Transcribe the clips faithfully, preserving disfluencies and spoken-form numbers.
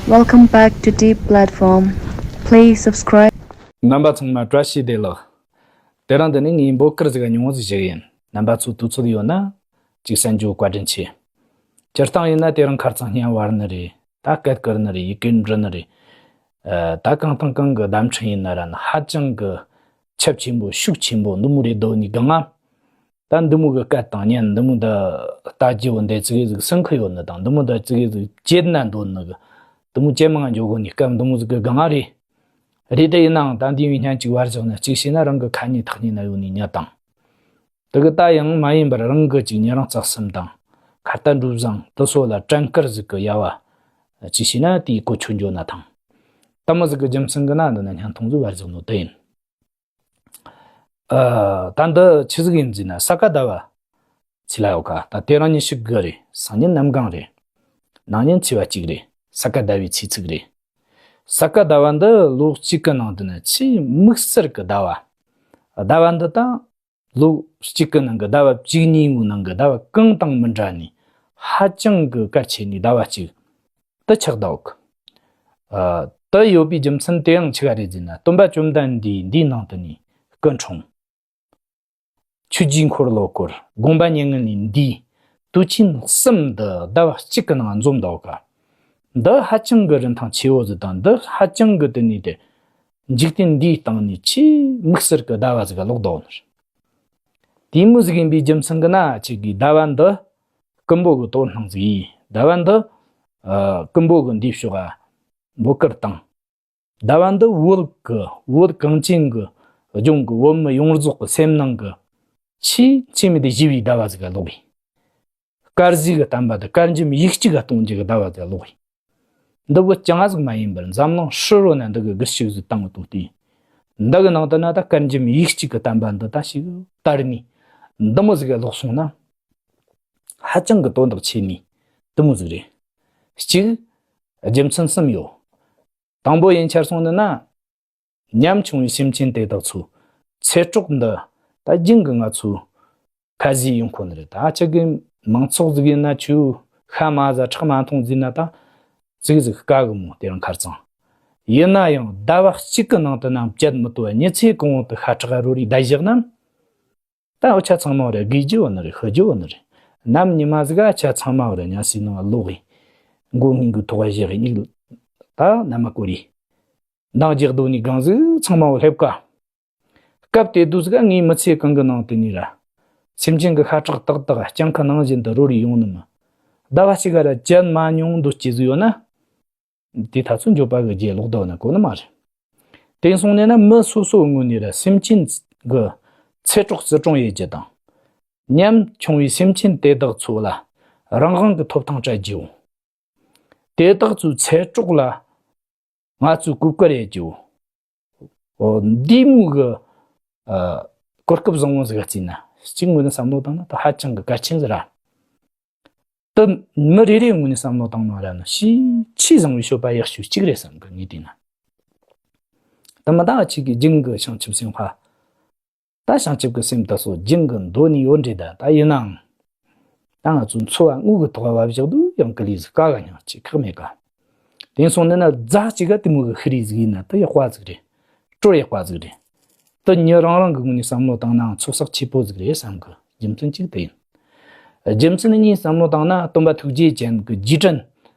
Welcome back to Deep Platform. Please subscribe. རྣམ་པ་ཚང་མ་བཀྲ་ཤིས་བདེ་ལེགས། དེ་རིང་འདི་ནས་ངས་འབོད་སྐུལ་ཟིག་ཉུང་ངུ་ཟིག་ཞུ་གི་ཡིན། རྣམ་པ་ཚོ་དུས་ཚོད་ཡོད་ན་ཅིག་གསན་རྒྱུ་བཀའ་དྲིན་ཆེ། སྤྱིར་བཏང་ཡིན་ན་དེ་རིང་ཁ་རྩང་བརྙན་བར་ནི་རེད། ད་སྐད་བསྐུར་ནི་རེད། ཡི་གེ་འབྲི་ནི་རེད། ཨ། ད་གང་དང་གང་གི་བརྡ་འཕྲིན་ཡིན་ན་ར་ནི་ཧ་ཅང་གི་ཁྱབ་ཆེན་པོ་ཤུགས་ཆེན་པོ་འདི་མོ་རེད་འདོད་ནི་གང་ང་། ད་འདི་མོ་གི་སྐད་དང་བརྙན་འདི་མོ་ད་ལྟ་རྒྱུ་བོ་འདི་ཙི་གེ་ཟིག་སེམས་ཁུར་ཡོད་ནི་དང་། འདི་མོ་ད་ཙི་གེ་ཟིག་བྱེད་ན་འདོད་ནི་གི་འདི་མོ་ཇེ་མང་འགྱོ་གོ་ནི་སྐབས་འདི་མོ་ཟིག་གི་སྒང་ང་རེད། རེད་དེ་ཡིན་ནའང་ད་འདི་བའི་བརྙན་གཅིག་བར་བཞག་ན་གཅིག་བྱས་ན་རང་གི་ཁ་ཉིན་ཐག་ཉིན་ན་ཡོད་ནི་ཉག་དང་། དེ་གི་ད་ཡང་མ་ཡིན་པར་རང་གི་གཅིག་ཉེ་རིང་བརྩེ་སེམས་དང་། ཁ་ཏ་འགྲོ་བཟང་དེ་སོགས་ལ་དྲན་སྐུལ་ཟིག་གི་ཡ་བ་གཅིག་བྱས་ན་དེའི་གོ་ཆོད་འགྱོ་ན་ཐང་། དེ་མོ་ཟིག་གི་རྒྱུ་མཚན་གི་ན་འདི་ན་བརྙན་ཐུང་ཟིག་བར་བཞག་ནོ་དེ་ཡིན། ཨ། ད་འདི་ཆི་ཟིག་ཡིན་ཟེར་ན་ས་ག་ཟླ་བ་ཚེས་ལ་ཡོད་ཀ། ད་དེ་རིང་ཉི་ཤུ་དགུ་རེད། སང་ཉིན་གནམ་གང་རེད། གནངས་ཉིན་ཚེས་པ་གཅིག་རེད། ས་ག་ཟླ་བའི་ཚེས་ཚིགས་རེད། ས་ག་ཟླ་བ་འདི་ལོ་གཅིག་གི་ནང་དུ་ནི་ཆེས་དམིགས་བསལ་གི་ཟླ་བ། ཟླ་བ་འདི་དང་ལོ་གཅིག་གི་ནང་གི་ཟླ་བ་བཅུ་གཉིས་པོའི་ནང་གི་ཟླ་བ་གང་དང་མི་འདྲ་ནི་ཧ་ཅང་གི་གལ་ཆེ་ནི་ཟླ་བ་གཅིག་དེ་ཆགས་འདུག། ཨ། དེ་ཡོད་པའི་རྒྱུ་མཚན་དེ་ཡང་ཆི་ག་རེད་ཟེར་ན། སྟོན་པ་བཅོམ་ལྡན་འདས་འདིའི་ནང་དུ་ནི་སྐུ་འཁྲུངས། ཆོས་ཀྱི་འཁོར་ལོ་བསྐོར། དགོངས་པ་མྱ་ངན་ལས་འདས། དུས་ཆེན་གསུམ་འདི་ཟླ་བ་གཅིག་གི་ནང་འཛོམས་འདུག་ག། འདི་ཧ་ཅང་གི་རིན་ཐང་ཆེ་བོ་ཟིག་དང་། འདི་ཧ་ཅང་གི་དེ་ནས་དེ་འཇིག་རྟེན་འདིའི་སྟེང་ནས་ཆེས་དམིགས་བསལ་གི་ཟླ་བ་ཟིག་ག་ལོག་འདུག་ནི། དེ་མོ་ཟིག་ཡིན་པའི་རྒྱུ་མཚན་གི་ན་ཆི་གི་ཟླ་བ་འདི་སྐུ་འབོད་གི་དོ་སྣང་ཟིག་ཡིན། ཟླ་བ་འདི། ཨ། སྐུ་འབོད་གི་འདིའི་ཕྱོགས་ག་འབོད་སྐུལ་དང་། ཟླ་བ་འདི་བོད་གི་བོད་གངས་ཅན་གི་ལྗོངས་གི་བོད་མི་ཡོངས་རྫོགས་གི་སེམས་ནང་གི་ཆེས་ཆེས་མི་དེ་ཞི་བའི་ཟླ་བ་ཟིག་ག་ལོག་ཡིན། དཀར་ཟས་གི་བསྟན་པ་དེ་དཀར་འཇམ་ཡིག་གཅིག་ག་གཏོང་རྒྱུ་གི་ཟླ་བ་ཟིག་ག་ལོག་ཡིན། འདི་བོད་རྐྱང་ཟིག་མ་ཡིན་པར་འཛམ་གླིང་ཧྲིལ་བོ་ན་འདི་གི་སྒུལ་ཤུགས་ཟིག་བཏང་གི་འདུག་སྟེ། འདི་གི་ནང་དུ་ན་ད་དཀར་འཇམ་ཡིག་གཅིག་གི་བསྟན་པ་འདི་ད་ཞིག་དར་ནས་འདི་མོ་ཟིག་ག་ལོག་སོང་ན། ཧ་ཅང་གི་དོན་དག་ཆེ་ནི་འདི་མོ་ཟིག་རེད། གཅིག། རྒྱུ་མཚན་གསུམ་ཡོད། དང་པོ་ཡིན་ཆར་སོང་ནི་ན། ཉམ་ཆུང་བའི་སེམས་ཅན་དེ་དག་ཚོའི་ཚེ་སྲོག་འདི་ད་རྒྱུན་གི་ང་ཚོའི་ཁ་གཞས་ཡོང་ཁོ་ནི་རེད། ད་ཁྱེད་ཀྱི་མང་ཚོགས་ཟིག་ཡིན་ན་ཆུ་ཤ་མ་ཟ་ཁྲག་མ་འཐུང་ཟིན་ན་ད་ཟིག་ཟིག་དཀའ་གི་མོ། དེ་རིང་ཁ་རྩང་ཡིན་ན་ཡང་ཟླ་བ་གཅིག་གི་ནང་དུ་ནམ་བཅད་མི་ཐུབ་པ་ཉི་ཚེ་གང་བོ་དུ་ཤ་ཁྲག་རོ་རེ་བསྡད་བཞག་ན། ད་འུ་ཆ་ཚང་མ་རེ་དགོས་རྒྱུ་བོ་ནི་རེད། ཤི་རྒྱུ་བོ་ནི་རེད། ནམ་ཉི་མ་ཟིག་ག་ཆ་ཚང་མ་རེ་ཉལ་སའི་ནང་ལོག་གི། མགོ་སྔུན་གི་ཐོག་བཞག་གི་མིག་ད་ནམ་མ་གོ་རེ། འདང་རྒྱག་སྡོད་ནི་གང་ཟིག་ཚང་མ་བོ་སླེབས་ཀ། སྐབས་དེ་དུས་ཟིག་ག་ངའི་མི་ཚེ་གང་གི་ནང་དུ་ནི་ར། སེམས་ཅན་གི་ཤ་ཁྲག་ཏག་ཏག་སྤྱང་ཀི་ནང་བཞིན་དུ་རོ་རེ་ཡོང་ནི་མ། ཟླ་བ་གཅིག་ག་ར་བཅད་མ་མྱོང་འདོད་ཀྱི་ཟིག་ཡོད་ན། དེ་ད་ཚོ་འགྱོད་པ་གི་རྗེས་ལོག་ལྡོག་ན་གོ་ནི་མ་རེད། དེ་སོང་ནས་ན་མི་སོ་སོའི་ངོས་ནས་ར་སེམས་ཅན་གི་ཚེ་སྲོག་བརྩི་སྲུང་ཡེད་རྒྱུ་དང་། ཉམ་ཆུང་བའི་སེམས་ཅན་དེ་དག་ཚོ་ལ་རང་དབང་གི་ཐོབ་ཐང་སྤྲད་རྒྱུའོ། དེ་དག་ཚོའི་ཚེ་སྲོག་ལ་ང་ཚོས་གུས་བཀུར་ཡེད་རྒྱུའོ། འོ། འདི་མོ་གི། ཨ། གོ་སྐབས་བཟང་བོ་ཟིག་ག་བརྩིས་ན། གཅིག་ངོས་ནས་བསམ་བློ་བཏང་ན་ད་ཧ་ཅང་གི་གལ་ཆེན་ཟིག་ར། དེ་མི་རེ་རེའི་ངོས་ནས་བསམ་བློ་བཏང་ན་ར་ནི་ཞེ་ཆེས་བཟང་བའི་སྤྱོད་པ་ཡག་ཤོས་གཅིག་རེད་བསམ་གི། ངས་བལྟས་ན། དེ་མ་ད་ང་ཆོ་གི་རྒྱུན་གི་བྱང་ཆུབ་སེམས་དཔའ། ད་བྱང་ཆུབ་ཀྱི་སེམས་དེ་ཚོ་རྒྱུན་གི་འདོད་ནི་ཡོད་འདྲ་ད། ད་ཡིན་ནའང་ད་ང་ཚོ་འཚོ་བ་དངོས་ཀྱི་ཐོག་བབ་བཞག་དུས་ཡང་ཀི་ལི་ཟིག་དཀའ་ག་སྙིང་རྗེ་ཁག་མེད་ཀ། དེང་སང་ནི་ན་རྫ་གཅིག་ག་དེ་མོ་གི་ཤི་རི་ཟིག་ཡིན་ན་ད་ཡག་པ་ཟིག་རེད། སྤྲོ་ཡག་པ་ཟིག་རེད། ད་མྱི་རང་རང་གི་ངོས་ནས་བསམ་བློ་བཏང་ནའང་ཚོགས་བསགས་ཆེ་པོ་ཟིག་རེད་བསམ་གི། རྒྱུ་མཚན་གཅིག་དེ་ཡིན། རྒྱུ་མཚན་གཉིས་བསམ་བློ་བཏང་ན་སྟོན་པ་ཐུགས་རྗེ་ཅན་གི་རྗེས་དྲན།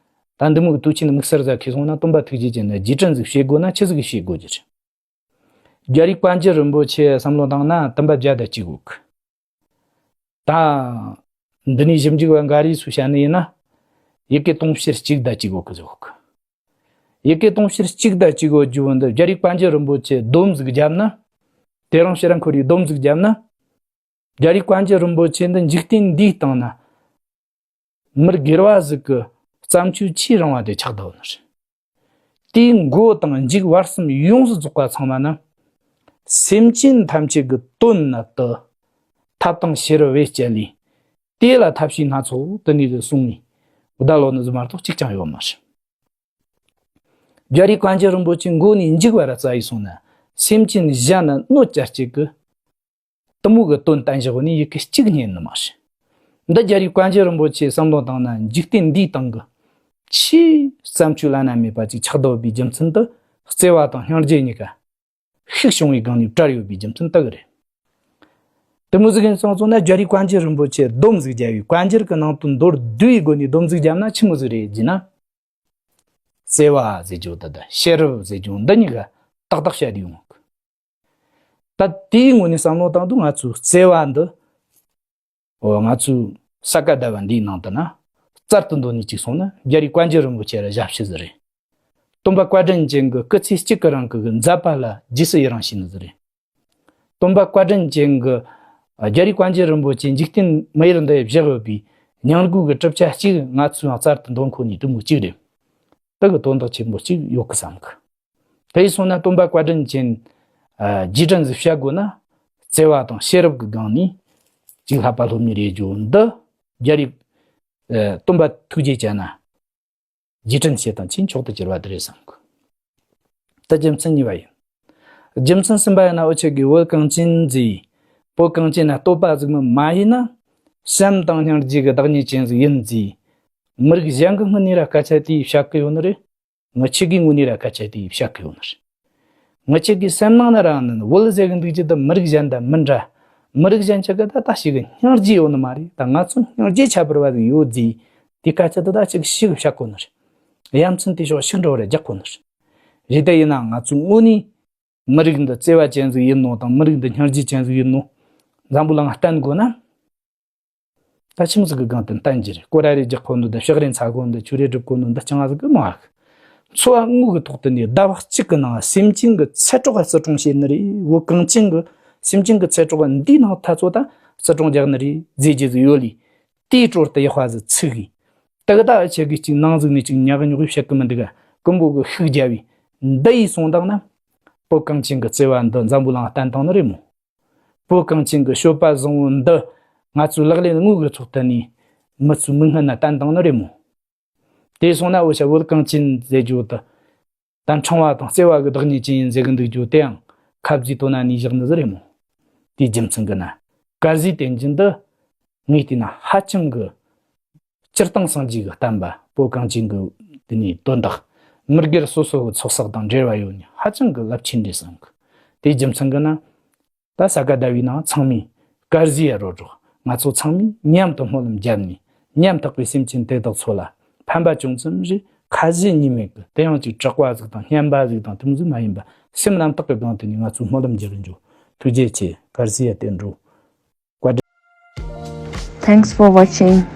ད་འདི་མོ་གི་དུས་ཆེན་དམིགས་བསལ་ཟིག་ཁེལ་སོང་ན་སྟོན་པ་ཐུགས་རྗེ་ཅན་ལ་རྗེས་དྲན་ཟིག་བྱེད་དགོས་ན་ཆི་ཟིག་བྱེད་དགོས་རྒྱུ་རེད། རྒྱལ་བའི་བཀའ་འགྱུར་རིན་པོ་ཆེ་བསམ་བློ་བཏང་ན་དུམ་པ་བརྒྱ་དང་གཅིག་ཡོད་གི། ད་འདི་ནས་ཞིབ་འཇུག་པ་འགའ་རེས་སུ་བཤད་ནི་ཡིན་ན། ཡི་གེ་དུང་ཕྱུར་གཅིག་དང་གཅིག་ཡོད་གི་ཟེར་གི། ཡི་གེ་དུང་ཕྱུར་གཅིག་དང་གཅིག་ཡོད་རྒྱུ་བོ་འདི་རྒྱལ་བའི་བཀའ་འགྱུར་རིན་པོ་ཆེ་སྡོམ་ཟིག་བརྒྱབ་ན། དེ་རིང་ཕྱིར་འཁོར་བའི་སྡོམ་ཟིག་བརྒྱབ་ན། རྒྱལ་བའི་བཀའ་འགྱུར་རིན་པོ་ཆེ་འདི་འཇིག་རྟེན་འདིའི་སྟེང་ན། མི་སྒེར་བ་ཟིག་གི་བརྩམས་ཆོས་ཆེས་རིང་བ་དེ་ཆགས་བསྡད་ནི་རེད། དེའི་འགོ་དང་མཇུག་བར་གསུམ་ཡོངས་སུ་རྫོགས་པ་ཚང་མ་ནི། སེམས་ཅན་ཐམས་ཅད་ཀྱི་དོན་ན་དུ། ཐབས་དང་ཤེས་རབ་བེད་སྤྱད་ལས། དེ་ལ་ཐབས་ཤེས་སྣ་ཚོགས་དུ་ནས་གསུངས་ནས་བསྡད་ཡོད་ནི་ཟིག་མ་གཏོགས་གཅིག་ཀྱང་ཡོད་མ་རེད། རྒྱལ་བའི་བཀའ་འགྱུར་རིན་པོ་ཆེ་འགོ་ནས་མཇུག་བར་བཙལ་ཡི་སོང་ན། སེམས་ཅན་གཞན་ན་གནོད་བྱ་བྱེད་ཀྱི། དེ་མོ་གི་དོན་བསྟན་བཞག་ནས་ཡི་གེ་གཅིག་རྙེད་ནི་མ་རེད། འདི་རྒྱལ་བའི་བཀའ་འགྱུར་རིན་པོ་ཆེ་བསམ་བློ་བཏང་ན་འཇིག་རྟེན་འདིའི་སྟེང་གི་ ཆེས་བརྩམས་ཆོས་བླ་ན་མེད་པ་ཅིག་ཆགས་བསྡད་ཡོད་པའི་རྒྱུ་མཚན་དེ། བརྩེ་བ་དང་སྙིང་རྗེ་གཉིས་ཀ་ཤུགས་བྱུང་བའི་སྒང་ནས་བྲལ་ཡོད་པའི་རྒྱུ་མཚན་དེ་གི་རེད། དེ་མོ་ཟིག་ཡིན་སོང་སོང་ན། རྒྱལ་བའི་བཀའ་འགྱུར་རིན་པོ་ཆེ་སྡོམ་ཟིག་བརྒྱབ་པའི་བཀའ་འགྱུར་གི་ནང་དུ་མདོར་བསྡུས་པའི་སྒོ་ནས་སྡོམ་ཟིག་བརྒྱབ་ན་ཆི་མོ་ཟིག་རེད་ཟེར་ན། བརྩེ་བ་ཟེར་རྒྱུ་འདི་དང་ཤེས་རབ་ཟེར་རྒྱུ་འདི་གཉིས་ཀ་ཏག་ཏག་བཤད་དེ་ཡོང་གི། ད་དེའི་ངོས་ནས་བསམ་བློ་བཏང་དུས། ང་ཚོའི་བརྩེ་བ་འདི། འོ། ང་ཚོའི་ས་ག་ཟླ་བ་འདིའི་ནང་དུ་ན། རྩལ་དུ་འདོན་ནས་གཅིག་སོང་ན། རྒྱལ་བའི་བཀའ་འགྱུར་རིན་པོ་ཆེ་ལ་ཞབས་ཕྱི་ཟིག་རེད། སྟོན་པ་བཀའ་དྲིན་ཅན་གྱི་སྐུ་ཚེ་གཅིག་གི་རིང་གི་མཛད་པ་ལ་རྗེས་སུ་ཡི་རང་བྱས་ནི་ཟིག་རེད། སྟོན་པ་བཀའ་དྲིན་ཅན་གྱི་རྒྱལ་བའི་བཀའ་འགྱུར་རིན་པོ་ཆེ་འཇིག་རྟེན་མི་ཡུལ་འདི་བཞག་ཡོད་པའི་སྙིང་དགོས་ཀྱི་གྲུབ་ཆ་གཅིག་ང་ཚོའི་རྩལ་དུ་འདོན་ཁོ་ནི་དེ་མོ་གཅིག་རེད། དེ་གི་དོན་དག་ཆེན་པོ་གཅིག་ཡོད་གི་བསམ་གི། དེ་ཡིན་སོང་ན་སྟོན་པ་བཀའ་དྲིན་ཅན། ཨ། རྗེས་དྲན་ཟིག་བྱ་དགོས་ན། བརྩེ་བ་དང་ཤེས་རབ་ཀྱི་སྒང་ནས་ཅིག་བསླབ་པ་སློབ་ནི་རེད་རྒྱུ་འདི། རྒྱལ་བའི། ཨ། སྟོན་པ་ཐུགས་རྗེ་ཅན་ན་རྗེས་དྲན་བྱེད་དང་ཆེས་མཆོག་ཏུ་གྱུར་པ་དེ་རེད་བསམ་གི། ད་རྒྱུ་མཚན་གཉིས་པ་ཡིན། རྒྱུ་མཚན་གསུམ་པ་ཡིན་ན། འུ་ཆོ་གི་བོད་གངས་ཅན་ཟེར། བོད་གངས་ཅན་ན་བསྟོད་པ་ཟིག་མ་མ་ཡིན་ན། བྱམས་དང་སྙིང་རྗེ་གི་བདག་ཉིད་ཅན་ཟིག་ཡིན་ཟེར། མི་རིགས་གཞན་གྱི་སྔུན་ནས་ར་སྐད་ཆ་དེ་བཤད་གི་ཡོད་ནི་རེད། ངི་ཆོ་གི་ངོས་ནས་ར་སྐད་ཆ་དེ་བཤད་གི་ཡོད་ནི་རེད། ངི་ཆོ་གི་སེམས་ནང་ན་ར་ནི་བོད་ཟེར་གི་འདུག་རྒྱུ་དེ་མི་རིགས་གཞན་དང་མི་འདྲ། མི་རིགས་གཞན་ཆོ་གི་ད་ལྟ་ཞིག་གི་སྙིང་རྗེ་ཡོད་ནི་མ་རེད། ད་ང་ཚོ་སྙིང་རྗེ་ཁྱད་པར་བ་ཟིག་ཡོད་ཟེར། དེ་སྐད་ཆ་དེ་ད་ཅིག་ཞིག་བཤད་གོ་ནི་རེད། ཡ་མཚན་དེ་ཕྱོགས་ཞིག་འགྲོ་རེ་རྒྱག་གོ་ནི་རེད། རེད། དེ་ཡིན་ན་ང་ཚོའི་ངོས་ནས་མི་རིགས་འདི་བརྩེ་བ་ཅན་ཟིག་ཡིན་ནོ་དང་། མི་རིགས་འདི་སྙིང་རྗེ་ཅན་ཟིག་ཡིན་ནོ་འཛམ་བུ་གླིང་བསྟན་དགོས་ན། ད་ཆི་མོ་ཟིག་གི་སྒང་དུ་བསྟན་རྒྱུ་རེད། སྐོར་ར་རེ་རྒྱག་གོ་ནོ་དང་། ཕྱག་རེ་འཚལ་གོ་ནོ་དང་། ཆོས་རེ་སྒྲུབ་གོ་ནོ་དང་། རྐྱང་ང་ཟིག་གི་མང་བ་གི། འཚོ་བ་དངོས་ཀྱི་ཐོག་ཏུ་ནས་ཟླ་བ་གཅིག་གི་ནང་སེམས་ཅན་གྱི་ཚེ་སྲོག་བརྩི་སྲུང་བྱེད་ནི་རེད། བོད་གངས་ཅན་གྱི་སེམས་ཅན་གྱི་ཚེ་སྲོག་འདིའི་ནང་ཐ་ཚོ་ད་བརྩི་སྲུང་རྒྱག་ནི་རེད་ཟེར་རྒྱུ་ཟིག་ཡོད་ལི། དེའི་དྲོད་དུ་ཡག་པ་ཟིག་ཚུགས་གི། དེ་གི་ད་འུ་ཆོ་གི་ཅིག་ནང་ཟིག་ནས་ཅིག་ཉག་ཉོག་བཤད་གི་མི་འདུག་ག། ཀུན་པོ་གི་ཤུགས་རྒྱབ་བས་འདི་ཡིས་སོང་དང་ན། བོད་གངས་ཅན་གྱི་བརྩེ་བ་འདི་འཛམ་བུ་གླིང་བསྟན་བཏང་ནི་རེད་མོ། བོད་གངས་ཅན་གྱི་སྤྱོད་པ་བཟང་བོ་འདི་ང་ཚོའི་ལག་ལེན་དངོས་ཀྱི་ཐོག་ཏུ་ནས་མི་ཚོའི་མིག་སྔུན་ན་བསྟན་བཏང་ནི་རེད་མོ། དེ་སོང་ན་འུ་ཆོ་བོད་གངས་ཅན་ཟེར་རྒྱུ་དེ། ད་ཕྲེང་བ་དང་བརྩེ་བ་གི་བདག་ཉིད་ཅན་ཡིན་ཟེར་གི་འདུག་རྒྱུ་དེའང་ཁ་བཟེས་དོ་ན་ནས་བཞག་ནི་ཟིག་རེད་མོ། དེའི་རྒྱུ་མཚན་གི་ན། དཀར་ཟས་བསྟན་རྒྱུ་འདི་ངས་བལྟས་ན་ཧ་ཅང་གི་སྤྱིར་བཏང་སངས་རྒྱས་ཀྱི་བསྟན་པ། བོད་གངས་ཅན་གྱི་དེ་ནས་དོན་དག། མི་སྒེར་སོ་སོ་གི་ཚོགས་བསགས་དང་འབྲེལ་བ་ཡོད་ནི་ཧ་ཅང་གི་རླབས་ཆེན་རེད་བསམ་གི། དེའི་རྒྱུ་མཚན་གི་ན། ད་ས་ག་ཟླ་བའི་ནང་ཚང་མས་དཀར་ཟས་ཡ་རོལ་རོགས། ང་ཚོ་ཚང་མས་མཉམ་དུ་སྨོན་ལམ་བརྒྱབ་ནས། ཉམ་ཐག་པའི་སེམས་ཅན་དེ་དག་ཚོ་ལ་ཕན་པ་ཅུང་ཙམ་རེ་ཁ་ཟས་གཉིས་མེད་གི། དེ་ཡང་ཅིག་དྲེག་པ་ཟིག་དང་སྙན་པ་ཟིག་དང་དེ་མོ་ཟིག་མ་ཡིན་པ། སེམས་རྣམ་དག་གི་སྒང་དེ་ནས་ང་ཚོས་སྨོན་ལམ་རྒྱག་གི་འཇུག། ཐུགས་རྗེ་ཆེ། དཀར་ཟས་ཡ་བསྟན་འགྲོ། བཀའ་དྲིན། Thanks for watching.